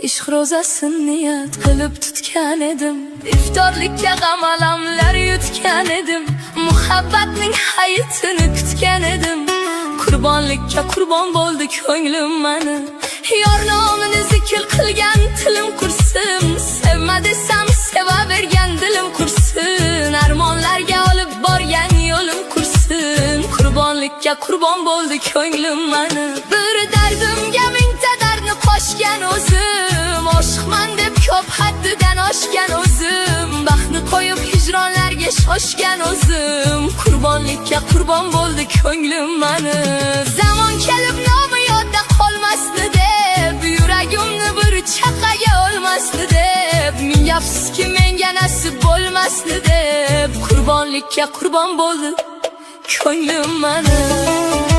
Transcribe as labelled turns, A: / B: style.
A: Ishq ro'zasini niyat qilib tutgan edim. Iftorlikka g'am alamlar yutgan edim. Muhabbatning hayitini kutgan edim. Qurbonlikka qurbon bo'ldi ko'nglim mani. Yor nomini zikr qilgan tilim qursin. Sevma desam sevavergan dilim qursin. Armonlarga olib borgan yo'lim qursin. Qurbonlikka qurbon bo'ldi ko'nglim mani. Bir dardimga mingta dardni qo'shgan o'zim. Oshiqman deb ko'p haddidan oshgan o'zim. Baxtni qo'yib hijronlarga shoshgan o'zim. Qurbonlikka qurbon bo'ldi ko'nglim mani. Zamon kelib nomi yodda qolmasdi deb, yuragimni bir chaqaga olmasdi deb, ming afsuski menga nasib bo'lmasdi deb, qurbonlikka qurbon bo'ldi ko'nglim mani.